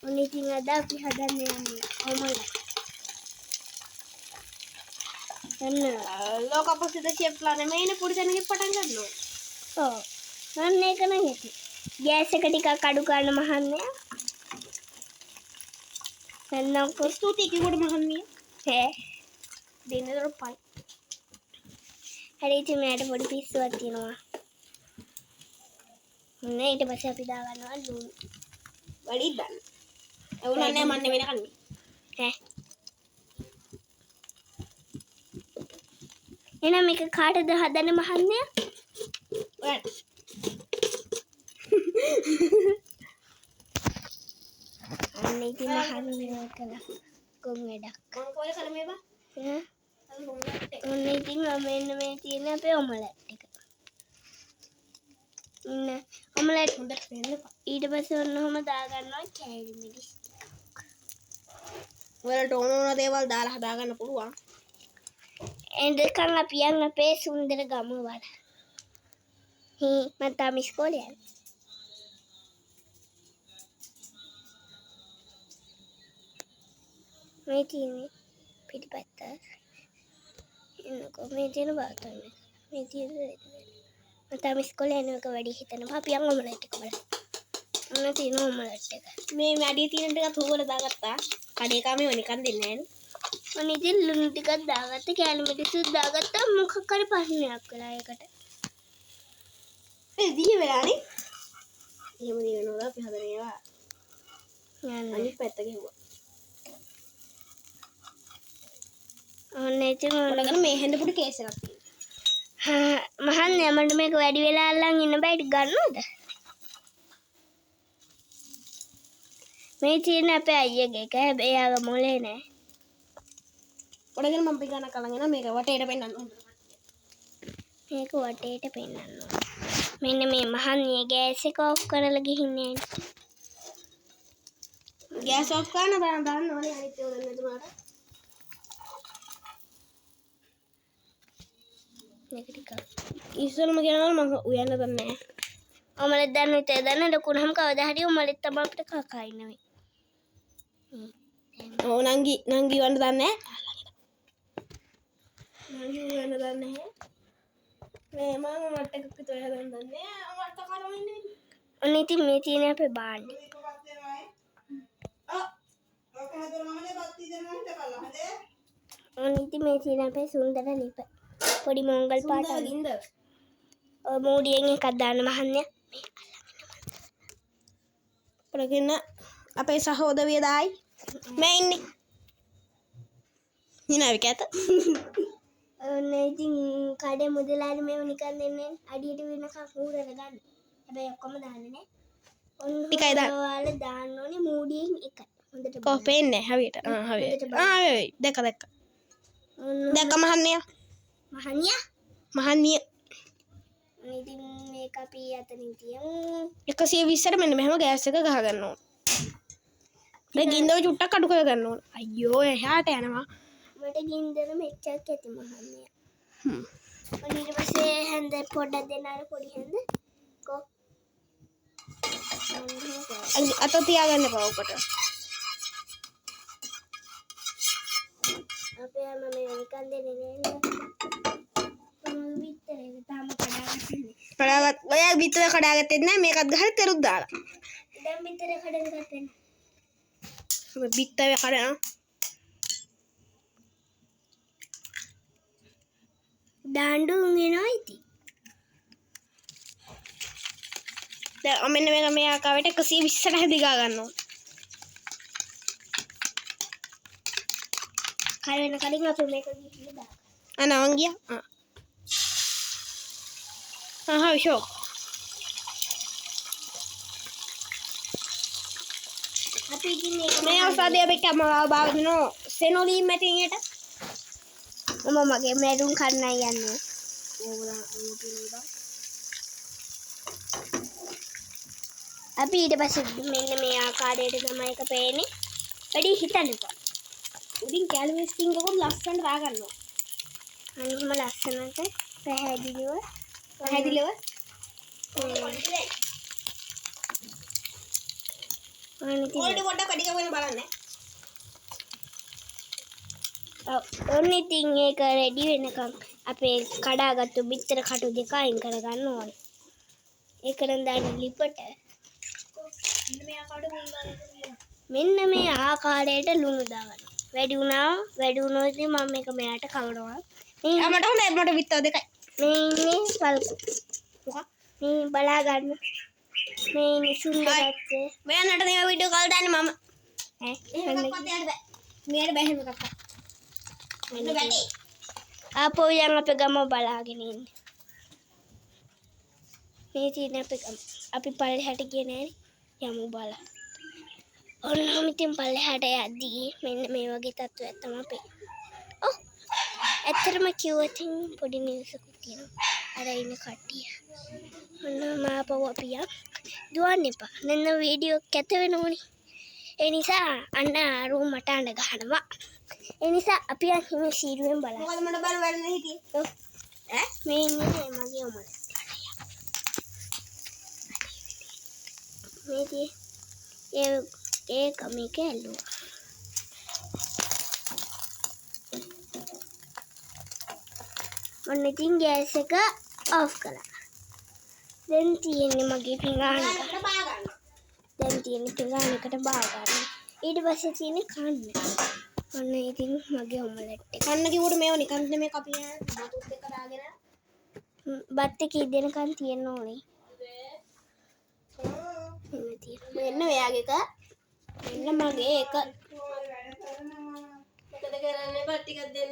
ඔන්න ඉතින් අද අපි හදන්න යන්නේ ඔමලට්. ඔන්න ලෝක ප්‍රසිද්ධ ෂෙෆ්ලා නෙමෙයිනේ පොඩි තැනකින් පටන් ගන්න ඕනේ. ඔව්. අන්න ඒක නම් ඇති. ගෑස් එක ටිකක් අඩු කරන්න මහන්නේ. නැත්නම් ස්තුතියි කිව්වට මහන්නේ. ඈ දෙන්න දොර පයි. හරි ඉතින් මෙයාට පොඩි පිස්සුවක් තියෙනවා. ඔන්න ඊට පස්සේ අපි දාගන්නවා ලුණු. වැඩි දාන්න. ඒ වුණා නෑ මන්නේ වෙන කන්නේ. ඈ එහෙනම් මේක කාටද හදන්නේ මහන්නේ? ඔයාට. අන්න ඉතින් මහන්නේ කළා. ගොන් වැඩක්. මං කොහේ කළ මේ බා? ඈ අර ඔමලට් එක. ඔන්න ඉතින් මෙන්න මේ තියෙන අපේ ඔමලට් එක. ඉන්න ඔමලට් හොඳට පේන්න එපා. ඊට පස්සේ ඔන්න ඔහම දාගන්නවා කෑලි මිරිස් ටිකක්. ඔයාලට ඕන ඕන දේවල් දාලා හදාගන්න පුළුවන්. එඳකන් අපි යන් අපේ සුන්දර ගම වල. හී මං තාම ඉස්කෝලේ යන්නේ. මේ තියෙන්නේ පිටිපත්ත. එන්නකෝ මේ තියෙන බාත්රූම් එක. මේ තියෙන රෙදි වල. මං තාම ඉස්කෝලේ යන එක වැඩි හිතනවා. අපි යන් ඔමලට් එක බලන්න. ඔන්න තියෙන ඔමලට් එක. මේ මැඩිය තියෙන ටිකත් හොවලා දාගත්තා. කඩේ කාමේ නිකන් දෙන්නේ නෑනේ. ඔන්න ඉතින් ලුණු ටිකක් දාගත්ත, කෑලි මිරිසුත් දාගත්තා. මොකක් හරි ප්‍රශ්නයක් වෙලා ඒකට. ඒ දිය වෙලානේ. එහෙම දිය වෙනවද අපි හදන ඒවා? යන්න. අනිත් පැත්ත ගැහුවා. ඔන්න ඉතින් ඔන්න ඔන්න මේ හැන්ද පොඩි කේස් එකක් තියෙනවා. මහන්නේ මට මේක වැඩි වෙලා අල්ලන් ඉන්න බෑ. ටික ගන්නවද? මේ තියෙන අපේ අයියගේ එක. හැබැයි එයාගේ මොලේ නෑ. ඔඩගෙන මම පිගාන කලන් එනවා. මේක වටේට පෙන්නන්න ඕන. මේක වටේට පෙන්නන්න ඕන. මෙන්න මේ මහන්නේ ගෑස් එක ඔෆ් කරලා ගිහින් නෑ. ගෑස් ඔෆ් කරන්න දාන්න දාන්න ඕනේ අනිත් ඒවා දැන් නැතුණාට. මේක ටිකක්. ඉස්සරම කියනවා මං උයන්න දන්නේ නෑ. ඔමලෙත් දන්න විතර දන්න ලොකුනහම කවදා හරි ඔමලෙත් තමයි අපිට කකා ඉන්න වෙන්නේ. ඔව් නංගි නංගි වන්න දන්නේ නෑ. නංගි උයන්න දන්නේ නෑ. මේ මං ඔමලට් එකක් විතර හදන්න දන්නේ නෑ. ඔමලට් කනවා ඉන්නේ. ඔන්න ඉතින් මේ තියෙන අපේ භාණ්ඩ. ඔන්න ඉතින් මේ තියෙන අපේ සුන්දර ලිප. පොඩි මොංගල් පාට. සුන්දර ගින්දර. ඔය මූඩියෙන් එකක් දාන්න මහන්නේ. මේ ඔඩගෙන අපේ සහෝදරිය දායි. මෑ ඉන්නේ. හිනාවි කැත. ඔන්න ඉතින් කඩේ මුදලාලි මේව නිකන් දෙන්නේ අඩියට වෙනකන් ඌරට ගන්න. හැබැයි ඔක්කොම දාන්නේ නෑ. ඔන්න ටිකයි දාන්න. ඔයාලා දාන්න ඕනේ මූඩියෙන් එකයි. හොඳට කොහොම පේන්නේ හරියට. ආ හරියට. ආ හරි. දැක්ක දැක්ක. ඔන්න දැක්ක මහන්නයා. මහන්නයා. මහන්නිය. ඔන්න ඉතින් මේක අපි අතනින් තියමු. 120ට මෙන්න මෙහෙම ගෑස් එක ගහ ගන්න ඕන. දැන් ගින්දර චුට්ටක් අඩු කර ගන්න ඕන. අයියෝ එහාට යනවා. මට ගින්දර මෙච්චරක් ඇති මහන්නයා. ඔන්න ඊට පස්සේ හැන්ද පොඩ්ඩක් දෙන්න අර පොඩි හැන්ද. කො. අත තියාගන්න එපා ඔකට. අපේ අම්මා මේ නිකන් දෙන්නේ නෑනේ. මම බිත්තර එක තාම කඩාගත්තේ නෑ. කඩාගත් ඔයා බිත්තර කඩාගත්තෙත් නෑ. මේකත් ගහලා තෙරුත් දාලා. දැන් බිත්තර කඩන එකත් වෙනවා. මේ බිත්තර කඩනවා. දාඬු උන් එනවා ඉතින්. දැන් මෙන්න මේක මේ ආකාරයට 120ට හැදි ගා ගන්න ඕන. කර වෙන කලින් අපි මේක ගිහිල්ලා දාගන්න. ආ නවන් ගියා. ආ. ආ හරි ෂෝක්. අපි ඉතින් මේක මේ අවස්ථාවේ අපි කැමරාව බාර දෙනවා සෙනොලී මැටිනියට. මම මගේ මැරුම් කන්නයි යන්නේ. අපි ඊට පස්සේ මෙන්න මේ ආකාරයට තමයි එක පේන්නේ. වැඩි හිතන්න එපා. උඩින් කැලි මිස්ටිං එකකුත් ලස්සනට දාගන්නවා. අන්න එහෙම ලස්සනට පැහැදිලිව පැහැදිලිව. ඔන්න ඉතින් ක්වොලිටි පොඩ්ඩක් වැඩි කරගෙන බලන්න. ඔව්. ඔන්න ඉතින් ඒක රෙඩි වෙනකන් අපේ කඩාගත්තු බිත්තර කටු දෙක අයින් කරගන්න ඕනේ. ඒක නම් දාන්න ලිපට. මෙන්න මේ ආකාරයට ලුණු දාගන්න. වැඩි වුණා වැඩි වුණොත් ඉතින් මම මේක මෙයාට කවනවා. මේ ආ මට හොඳයි, මට බිත්තර දෙකයි. මේ ඉන්නේ පල්කු. මොකක්? මේ බලා ගන්න. මේ ඉන්නේ සුන්දරත්වය. මෙයා නට මේ වීඩියෝ කෝල් දාන්නේ මම. ඈ එහෙම එකක්වත් එයාට බෑ. මෙයාට බෑ එහෙම එකක්වත්. මෙන්න වැටේ. ආපහු යන් අපේ ගම බලාගෙන ඉන්න. මේ තියෙන අපේ ගම. අපි පල්ලෙහාට ගියේ නෑනේ. යමු බලන්න. ඔන්න ඉතින් පල්ලෙහාට යද්දී මෙන්න මේ වගේ තත්ත්වයක් තමයි අපේ. ඔව්. ඇත්තටම කිව්වොත් පොඩි නිවසකුත් තියෙනවා. අර ඉන්න කට්ටිය. ඔන්න මාපව් අපි යන්. දුවන්න එපා. නැත්නම් වීඩියෝ කැත වෙනවනේ. ඒ නිසා අන්න අරු මට අඬ ගහනවා. ඒ නිසා අපි යන් හිමි සීරුවෙන් බලන්න. මොකද මට බල බලන්න හිටියේ? ඔව්. ඈ? මේ ඉන්නේ මගේ ඔමල. මේ tie ඒක මේක ඇල්ලුවා. ඔන්න ඉතින් ගෑස් එක ඔෆ් කළා. දැන් තියෙන්නේ මගේ පිඟාන එක. එකට බා ගන්න. දැන් තියෙන්නේ පිඟාන එකට බා ගන්න. ඊට පස්සේ තියෙන්නේ කන්න. ඔන්න ඉතින් මගේ ඔමලට් එක. කන්න කිව්වට මේව නිකන් නෙමෙයි කපිය. බතුත් එක්ක දාගෙන. බත් එක ඉදෙනකන් තියෙන්න ඕනේ. මෙන්න තියෙනවා. මෙන්න මෙයාගේ එක. මෙන්න මගේ එක. මොකද කරන්නේ? බත් ටිකක් දෙන්න.